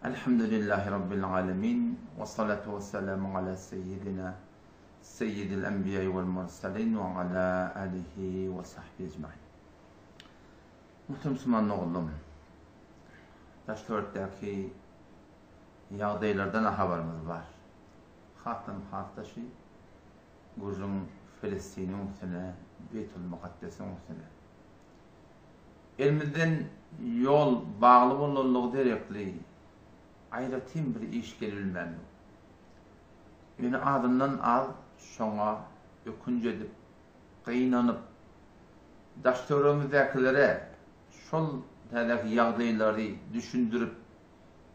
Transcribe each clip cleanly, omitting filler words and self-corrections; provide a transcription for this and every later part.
Elhamdülillahi Rabbil alemin. Ve salatu ve selamu ala seyyidina seyyidil enbiya vel mursalin ve ala alihi ve sahbihi ecmain. Muhterem musulman ogullum, daş-töwerekdäki ýagdaýlardan habarymyz bar. Hasam has-da şu gürrüň Filistiniň üstüne, Beýtul Mukaddesiň üstüne. Elimizden ýol bagly bolanlygy derekli aýratyn bir iş gelibilmändir. Ýöne azyndan az şoňa ökünç edip, gynanyp, daş-töweregimizdäkilere şol täzäki ýagdaýlary düşündirip,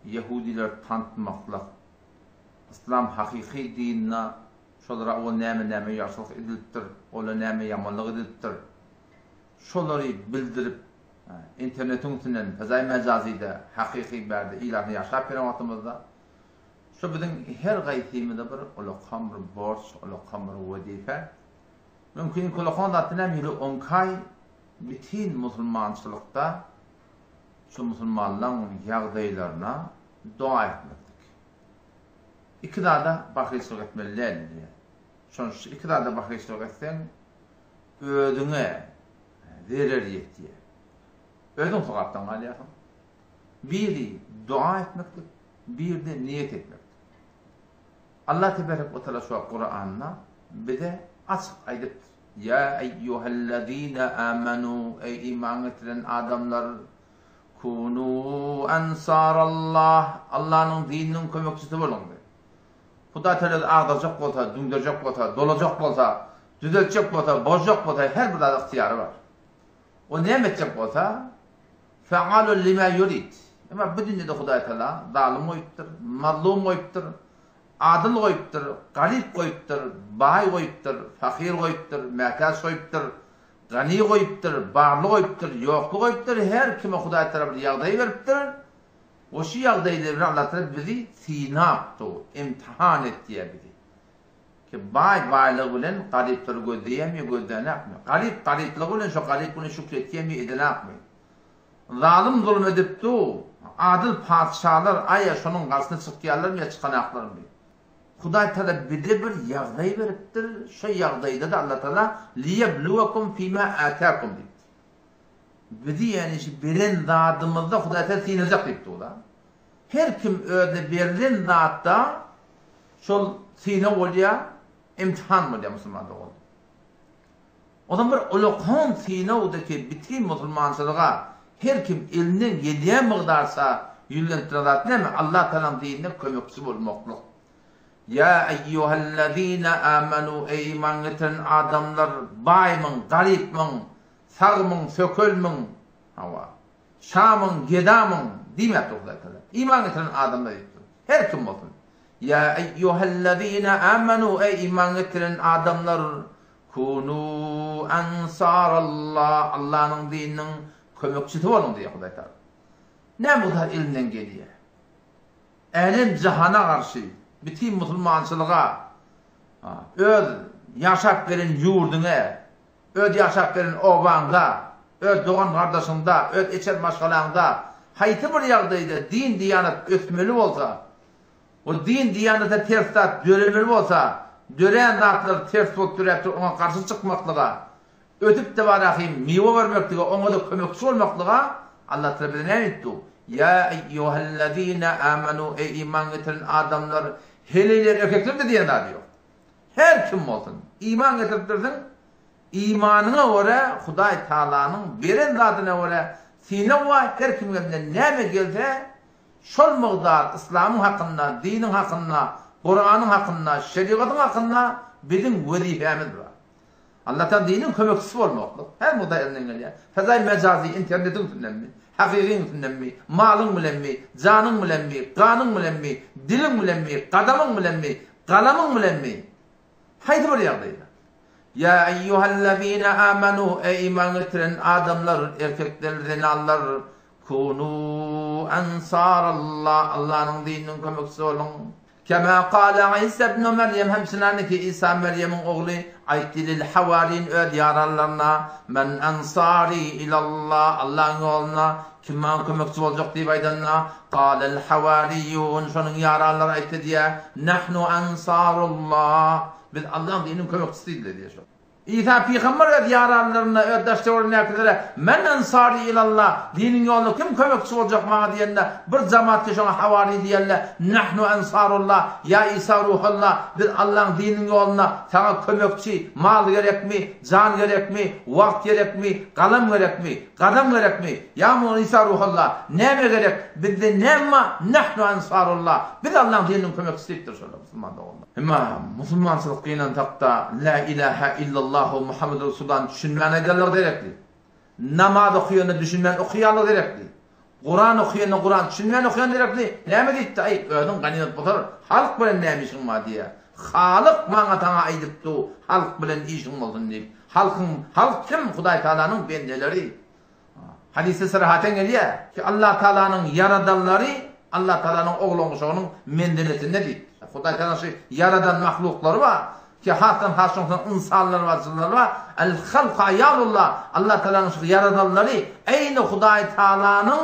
ýehudileri tanytmaklyk, yslam hakyky dinine şolara owal näme-näme ýagşylyk edilipdir, ola näme ýamanlyk edilipdir, şolary bildirip, internetiň üstünden, fezaýy mejazyda, hakyky bärde ilatyny ýaşap ýören wagtymyzda, şu biziň her gaýsymyza bir ulakam bir borç, ulakam bir wezipe. Mümkin ulakan zatda näme ýyly onkaý bütin musulmançylykda şu musulmanlaň ýagdaýlaryna doga etmeklik. Iki zada bahylçylyk etmeli däl diýýär. Şonuň üçin iki zada bahylçylyk etseň, özüňe zerer ýetýär. Özüň sogapdan galýarsyň. Biri doga etmeklik, biri-de niýet etmeklik. Allah teberek we taala şu wagt Kuranda bize açyk aýdypdyr. Ýa eýýuhellezine amanu, eý iman getiren adamlar, kunu ansarallah, Allanyň dininiň kömekçisi boluň diýip. Hudaý Taala agdarjak bolsa, düňderjek bolsa, dolajak bolsa, düzeltjek bolsa, bozjak bolsa her bir zada ygtyýary bar. O näme etjek bolsa, Fealun lima yurid. Emma bu dünýede Hudaý Taala zalym goýupdyr, mazlum goýupdyr, adyl goýupdyr, garyp goýupdyr, baý goýupdyr, fakyr goýupdyr, mätäç goýupdyr, gany goýupdyr, barly goýupdyr, ýokly goýupdyr, her kime Hudaý Taala bir ýagdaý beripdir. We şu ýagdaýlar bilen Allah Taala bizi synap dur, imtihan etýär bizi. Ki baý baýlygy bilen garyplary gözleýärmi ýa gözlänakmy? Garyp garyplygy bilen şo garyp güne şükür etýärmi ýa edenakmy? Zalym zulum edip dur, adyl patyşalar aýa şonuň garşysyna çykýarlarmy ýa çykanaklarmy? Hudaý Taala bize bir ýagdaý beripdir, şo ýagdaýda-da Allah Taala liýebluwekum fima atakum diýipdir. Bizi ýagny şu beren zadymyzda Hudaý Taala synajak diýip dur-da. Her kim özüne berlen zatda şol synag bolýar, imtihan bolýar musulman dogan. Ondan bir ulakan synagdaki bitin musulmançylyga her kim elinden gelýän mygdarça ýüzlenip duran zat näme? Allah Tagalaň dinine kömekçi bolmaklyk. Ýa eýýuhellezine amanu eý iman getiren adamlar baýmyň, garypmyň, sagmyň, sökelmiň, hawa, Şamyň, gedamyň diýmäpdir Hudaý Tagala. Iman getiren adamlar diýipdir. Her kim bolsun. Ýa eýýuhellezine amanu eý iman getiren adamlar kunu ansarallah Allanyň dininiň kömekçisi boluň diýýär Hudaý Tagala. Näme bu zat elinden gelýär? Älem jahana garşy, bütin musulmançylyga, öz ýaşap gelen ýurduňa Öz ýaşap gelen obaňda, öz dogan-gardaşyňda, öz içer maşgalaňda haýsy bir ýagdaýda din-diýanat ösmeli bolsa we din-diýanata ters zat döremeli bolsa, dörän zatlar ters bolup döräpdir oňa garşy çykmaklyga, ösüp-de barahym miwe bermeklige oňa-da kömekçi bolmaklyga Allah Tagala bize näme diýipdi? Ýa eýýuhellezine amanu eý iman getiren adamlar heleýler erkekler-de diýen zady ýok. Her kim bolsun, iman getiripdirsiň, imanyňa görä, Hudaý Tagalanyň beren zadyna görä synag bar, her kimiň elinden näme gelse, şol mygdar yslamyň hakynda, diniň hakynda, Kuranyň hakynda, şerigatyň hakynda biziň wezipemiz bar. Allah Taala diniň kömekçisi bolmaklyk, her mygdar elinden gelýär. Fezaý mejazy internetiň üstündenmi, hakykyň üstündenmi, malyň bilenmi, janyň bilenmi, ganyň bilenmi, diliň bilenmi, gadamyň bilenmi, Galamyň bilenmi? Haýsy bir ýagdaýda? Ýa eýýuhellezine amanu, eý iman getiren adamlar, erkekler, zenanlar, kunu ansarallah, Allanyň dininiň kömekçisi boluň. Kema kala Isa ibn Merýem hemçinaniki Isa Merýemiň ogly aýtdy lil hawarin öz ýaranlaryna, Men ensari ilallah, Allaň ýoluna kim maňa kömekçi boljak diýip aýdanda, kalel hawariýun şonuň ýaranlary aýtdy diýýär, Nahnu ensarullah, biz Allaň dininiň kömekçisi diýdiler diýýär şol. Isa pygamber öz ýaranlaryna, öz daş-töweregindäkilere, Men ensary ilallah, diniň ýolunda kim kömekçi boljak maňa diýende, bir jemaat ki şoňa hawari diýenler, Nahnu ensarullah, ýa Isa ruhullah, biz Allaň dininiň ýolunda saňa kömekçi, mal gerekmi, jan gerekmi, wagt gerekmi, galam gerekmi, gadam gerekmi, ýa Isa ruhullah, näme gerek, bizde näme bar, Nahnu ensarullah, biz Allaň dininiň kömekçisi diýipdir şolar, musulman doganlar. Emma musulmançylyk gynansakda La ilaha illallahu Muhammedur Resulallany düşünmän aýdanlar gerekli. Namaz okaýanda düşünmän okaýanlar gerekli. Kuran okaýanda Kuran düşünmän okaýan gerekli. Näme diýipdi aý özüň ganymat bolsaň halk bilen näme işiň bar diýýär. Halyk maňa saňa aýdypdy halk bilen işiň bolsun diýip. Halkyň halk kim Hudaý Tagalanyň bendeleri. Hadysda sarahaten gelýär ki, Allah Tagalanyň ýaradanlary Allah Tagalanyň oglan-uşagynyň menziletinde diýip. Hudaý Tagala şu ýaradan mahluklary bar ki, hasdan has şoňdan ynsanlar bar, jynlar bar. El halku aýalullah. Allah Tagalanyň şu ýaradanlary eýni Hudaý Tagalanyň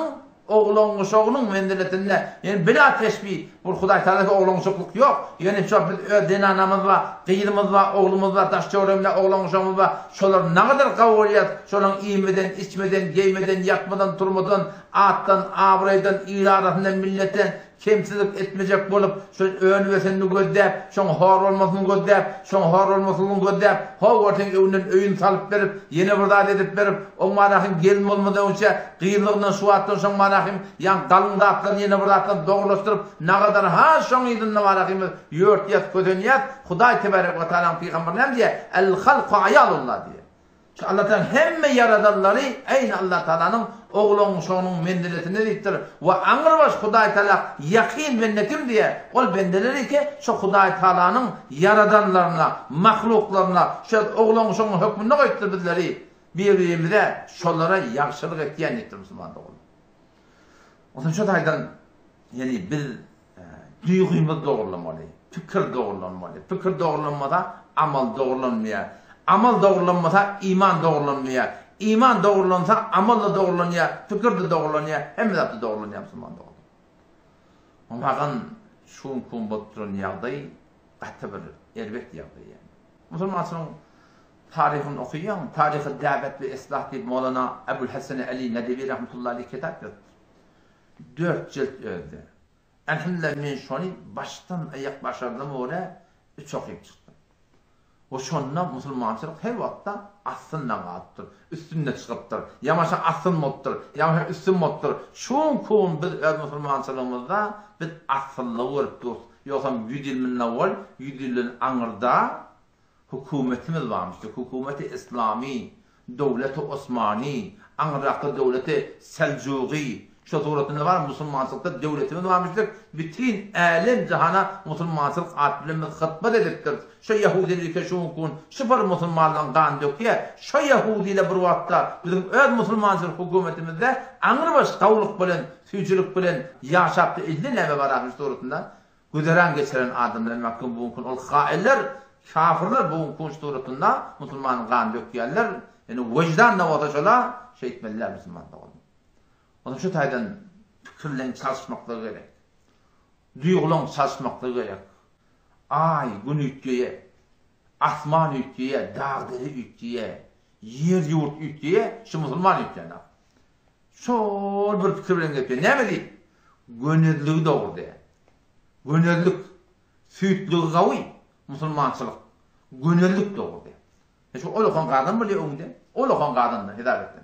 Oglan-uşagynyň menziletinde, ýöne bila teşbih, bul Hudaý Tagala oglan-uşaklyk ýok, ýöne şo biz öz zenanamyz bar, gyzymyz bar, oglumyz bar, daş-töweregimizde oglan-uşagymyz bar, şolar nagadar gawy bolýas, şolaň iýmeden, içmeden, geýmeden, ýatmadan, turmadan, atdan, abraýdan, il arasynda, milletden, Kemsizlik etmejek bolup, şo önüp-ösenini gözläp, şoň hor bolmasyny gözläp, şoň hor bolmaslygyny gözläp, ho görseň öňünden öýüni salyp berip, ýene bir zat edip berip, oň barahym gelin bolmadan öňçä, gyzlygyndan şu wagtdan şoň barahym ýaň galyň zatlaryny ýene bir zatlaryny dogrulaşdyryp, nagadar ha şoň yzynda barahymyz ýörtýäs, kösenýäs, Hudaý tebarek we tagalaň pygamberi näme diýýär, El-halku aýalullah diýýär. Şu Allatagalaň hemme ýaradanlary äýni Allatagalanyň oglan-uşagynyň menziletinde diýipdir we aňrybaş Hudaýtagala ýakyn bende kim diýýär, ol bendeleri ki, şu Hudaýtagalanyň ýaradanlaryna, mahluklaryna, şu oglan-uşagynyň hökmünde goýupdyr bizleri bir-birimize şolara ýagşylyk etýän diýipdir musulman doganlar. Onsoň şu taýdan ýani biz Duýgymyz dogrulanmaly, pikir dogrulanmaly. Pikir dogrulanmasa, amal dogrulanmaýar. Amal dogrulanmasa, iman dogrulanmaýar. Iman dogrulansa, amal-da dogrulanýar, pikir-de dogrulanýar, hemme zat-da dogrulanýar musulman doganlar. Oňagan şu günki gün bolup duran ýagdaý gaty bir erbet ýagdaý ýaly. Musulmançylygyň taryhyny okaýaň, Taryhy däbet we islah diýip Mowlana Ebul Hasan Ali Nedewi rahmetullahi aleýh kitap ýazypdyr. Dört jilt özde. Elhamdülillah men şony başdan aýak başardym görä üç okyp çykdym. We şonda musulmançylyk her wagtda astynda galypdyr, üstünde çykypdyr, ýamaşa astyn bolupdyr, ýamaşa üstün bolupdyr. Şu günki gün biz öz musulmançylygymyzda biz asyllygy görüp durus. Ýogsam ýüz ýyl mundan owal, ýüz ýyldan aňyrda Hökümetimiz barmyşdy, hökümeti yslamy, döwleti osmany, aňyrrakda döwleti seljugy, şo suratynda bar musulmançylykda döwletimiz barmyşdyk, bütin älem jahana musulmançylyk at bilen biz hytmat edipdiris, şo ýahudiler şu günki gün şu bir musulmanlaryň gany dökýär, şo ýahudiler bir wagtda biziň öz musulmançylyk hökümetimizde aňrybaş gawulyk bilen, süýjülik bilen ýaşapdy, indi näme bararmyş suratynda Güzeran geçiren adamlar emma bu gün ol hainler, kafirler bu gün suratynda musulmanyň ganyny dökýärler. Ýöne wyždan da bolsa şola şeýtmeliler musulman doganlar. Onuň şu taýdan pikirleň çalyşmaklygy gerek. Duýgulaň çalyşmaklygy gerek. Aý, gün üýtgeýär. Asman üýtgeýär, dag-dere üýtgeýär. Ýer-ýurt üýtgeýär, şu musulman üýtgänok. Şol bir pikir bilen gepleýär. Näme diýip? Gönezligi dogry däl. Gönezlik, süýtlügi gawy, musulmançylyk. Gönezlik dogry däl. E şu ol okan gazan bolýar öňde. Ol okan gazanda hesap etseň.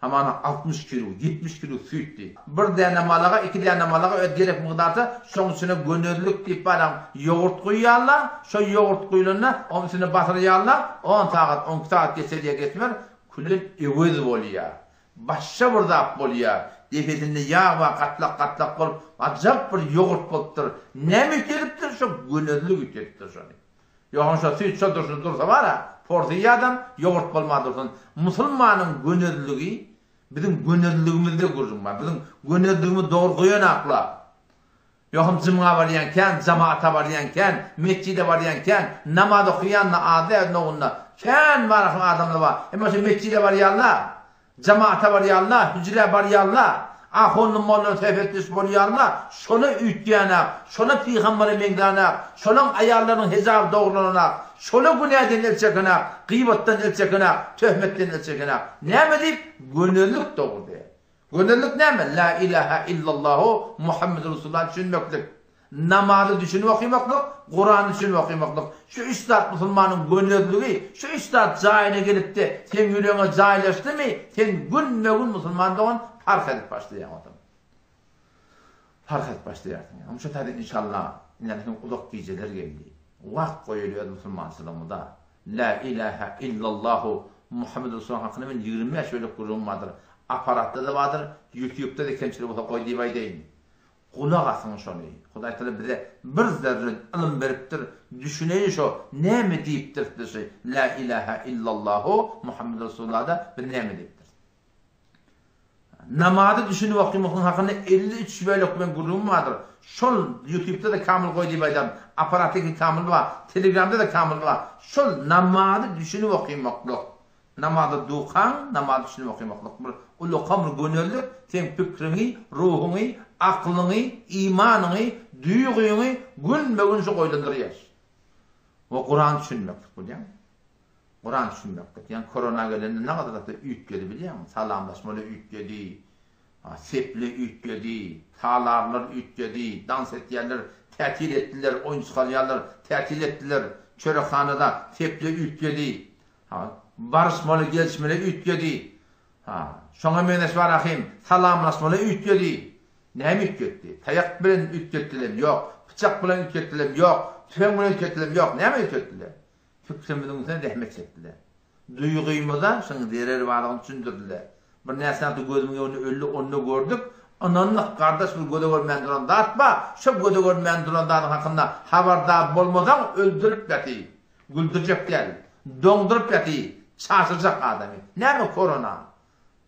Hamana 60 kilo, 70 kilo süýt diýip. Bir däne malaga, iki däne malaga öz gerek mukdarda şoň içine gönezlik diýip baram ýogurt guýýarlar. Şo ýogurt guýlanda, onuň içine basyrýarlar. On sagat, on iki sagat geçer ýa geçmez, külen öwez bolýar. Başga bir zat bolýar. Depesinde ýag bar gatlak-gatlak bolup, ajap bir ýogurt bolupdyr. Näme üýtgedipdir? Şo gönezlik üýtgedipdir şony. Ýogsam şo süýt şo durşuna dursa bar-a, porsyýadam ýogurt bolman dursun. Musulmanyň gönezligi biziň gönezligimizde gürrüň bar. Biziň gönezligimiz dogry goýanaklar. Ýogsam jymga barýan kän, jamaata barýan kän, metjide barýan kän, namaz okaýan-da az däl nowunda. Kän bar adamlar bar. Emma şo metjide barýanlar, jamaata barýanlar, hüjrä barýanlar, ahunly mollany söhbetdeş bolýanlar şola üýtgänak, şola pygambere meňzänak, şolaň aýallarynyň hijaby dogrulananak, şola günäden el çekenak, gybatdan el çekenak, töhmetden el çekenak. Näme diýip? Gönezlik dogry däl. Gözellik näme? La ilaha illallahu Muhammedur Resulullah düşünmeklik. Namazy düşünip okymaklyk, Kurany düşünip okymaklyk. Şu üç zat musulmanyň gönezligi, şu üç zat jaýyna gelipde seň ýüregiňe jaýlaşdymy, sen günbe-gün musulman dogan parh edip başlaýaň otam. Parh edip başlaýarsyň. Ýa şu taýda inşallah ine biziň uzak gijeler geldi. Wagt goýaly öz musulmançylygymyza. Lä ilähä illallahu Muhammedur Resulullah hakynda men 25 bölek gürrüňim bardyr. Aparatda-da bardyr, ýutubda-da kemçilik bolsa goý diýip aýdaýyn. Gulak asyň şony. Hudaý Tagala bize bir zerre ylym beripdir, düşüneýin şo näme diýipdir size şu Lä ilähä illallahu Muhammedur Resulullah-da biz näme diýipdiris. Namazy düşünip okymaklygyň hakynda 53 bölek men gürrüňim bardyr. Şol ýutubda-da kamyl goý diýip aýdaryn. Aparatdaki kamyl bar, telegramda-da kamyl bar. Şol namazy düşünip okymaklyk. Namazda dukaň, namazy düşünip okymaklyk bir ulakan bir gönezlik, seň pikriňi, ruhuňy, aklyňy, imanyňy, duýgyňy günbe-gün şu goýlandyrýar. We Kurany düşünmeklik bilýäňmi? Kuran düşünmeklik. Ýa korona gelende nagadyr zatlar üýtgedi bilýäňmi? Salamlaşmalar üýtgedi, sepli üýtgedi, talarlar üýtgedi, dans etýärler, tätil etdiler, oýun çykarýarlar, tätil etdiler, çörekhanada sepli üýtgedi. Ha, baryşmaly, gelişmeli üýtgedi. Ha, şoňa meňzeş bar ahym, salamlaşmaly üýtgedi. Näme üýtgetdi? Taýak bilen üýtgetdiler, ýok. Pyçak bilen üýtgetdiler, ýok. Tüfeň bilen üýtgetdiler, ýok. Näme üýtgetdiler? Pikrimiziň üstüne zähmet çekdiler. Duýgymyza şunuň zereri bardygyny düşündirdiler. Bir närsä gözümiň öňünde öldi, onda gördük. Ynandyk, gardaş bir göze görünmän duran zat bar. Şo göze görünmän duran zadyň hakynda habardar bolmasaň öldürip ýaty. Güldürjek däl. Doňduryp ýaty. Çaşyrjak adamy. Näme korona?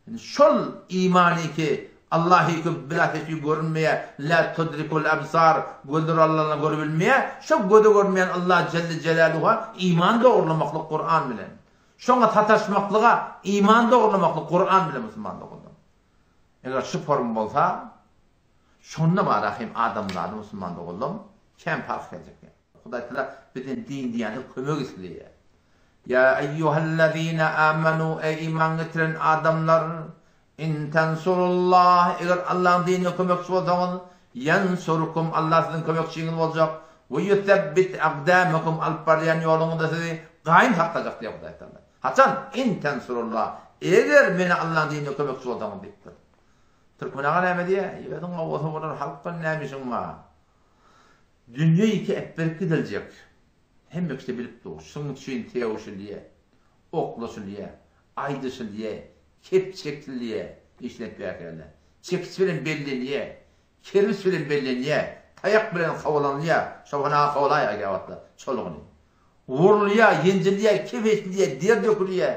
Indi şol imany ki, Allahy ki bila teşbih görünmeýär, la tudrikul absar, gözler Allany görüp bilmeýär, şo göze görünmeýän Allah jelle jelaluha iman dogurlamaklyk Kuran bilen. Şoňa sataşmaklyga iman dogurlamaklyk Kuran bilen musulman doganlar. Eger şu form bolsa, şonda bar hem adamzady musulman doganlar kän parh geljek. Hudaý Tagala bizden din-diýanete kömek isleýär. Ýa eýýuhellezine amanu eý iman getiren adamlar, in tensurullah eger Allahyň dinine kömekçi bolsaňyz, ýensurkum Allah siziň kömekçiňiz boljak, we ýusebbit akdamakum alyp barýan ýoluňyzda sizi gaýym saklajak diýýär Hudaý Tagala. Haçan? In tensurullah eger meni Allahyň dinine kömekçi bolsaňyz diýipdir. Türkmen aga näme diýýär? Özüň bolsa bolar, halk bilen näme işiň bar? Dünýe ýeke äpberip gidiljek. Hemme kişi bilip dur. Şuň üçin sögüşilýär, oklaşylýar, aýdyşylýar, kep çekilýär, işlenip ýärkäler. Çekiç bilen bellenýär, kerpiç bilen bellenýär, taýak bilen kowalanylýar, çopan aga kowalaýar käwagtlar çolugyny. Wurulýar, ýenjilýär, kep eşidilýär, der dökülýär.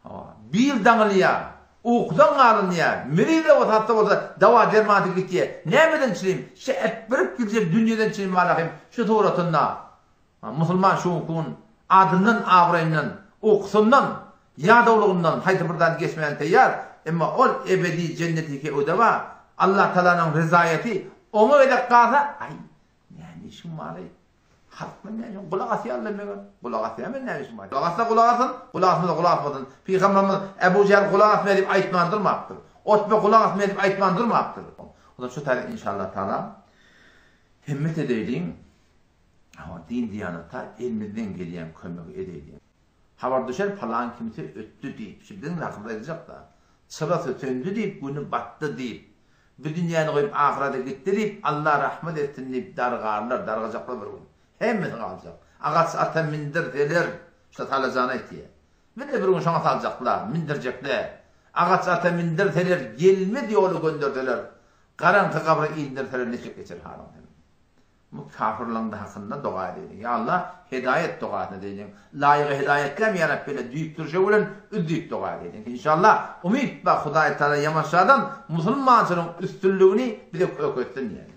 Hawa, bil daňylýar, ukudan galynýar, miriz-de bolsa, hassa bolsa, dawa-dermansy gitýär. Nämeden çilim? Şu äpberip giljek dünýeden çilim bar ahym, şu suratynda. Musulman şu günki gün adyndan, abraýyndan, ukusyndan, ýadawlygyndan haýsy bir zady geçmäne taýýar, emma ol ebedi jenneti kewde bar, Allatagalanyň rezaýaty oňa gezek galsa, aý, näme işiň bar-eý? Halk men näme üçin gulak asýarlar meger? Gulak asýar men näme üçin? Gulak assa gulak asyn, gulak asmasa gulak asmasyn. Pygamberimiz Ebu Jähl gulak asmaýar diýip aýtman durmapdyr. Otbe gulak asmaýar diýip aýtman durmapdyr. Onda şu taýda inşallah taala himmet edeýliň. Hawa, din diýanata elimizden gelýän kömegi edeýliň. Habar düşer palan kimse ötdi diýip, şu biziň hakymyzda aýdyljak-da. Çyrasy söndi diýip, güni batdy diýip. Bu dünýäni goýup ahyrete gitdi diýip, Allah rahmet etsin diýip dargarlar, dargajaklar bir gün. Hemmesi galjak. Agaç ata mindirseler, şu Salajany aýtýar. Biz-de bir gün şoňa saljaklar, mindirjekler. Agaç ata mindirseler, gelmez ýola gönderseler, garaňky gabra indirseler niçik geçer halyň seniň? Bu kafirlaryň hakynda doga edeýliň. Ýa Allah, hedaýet dogasyny edeýliň. Laýygy hedaýetlem ýa Rabbi ile düýp dürşe bilen üz diýip doga edeýliň. Inşallah, umyt bar Hudaý Tagala ýamaşadan musulmançylygyň üstünligini bize kök etsin diýeliň.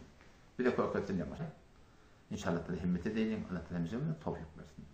Bize köp etsin ýamaşa. Inşallah Taala himmet edeýin. Allah Taala bize towfik bersin.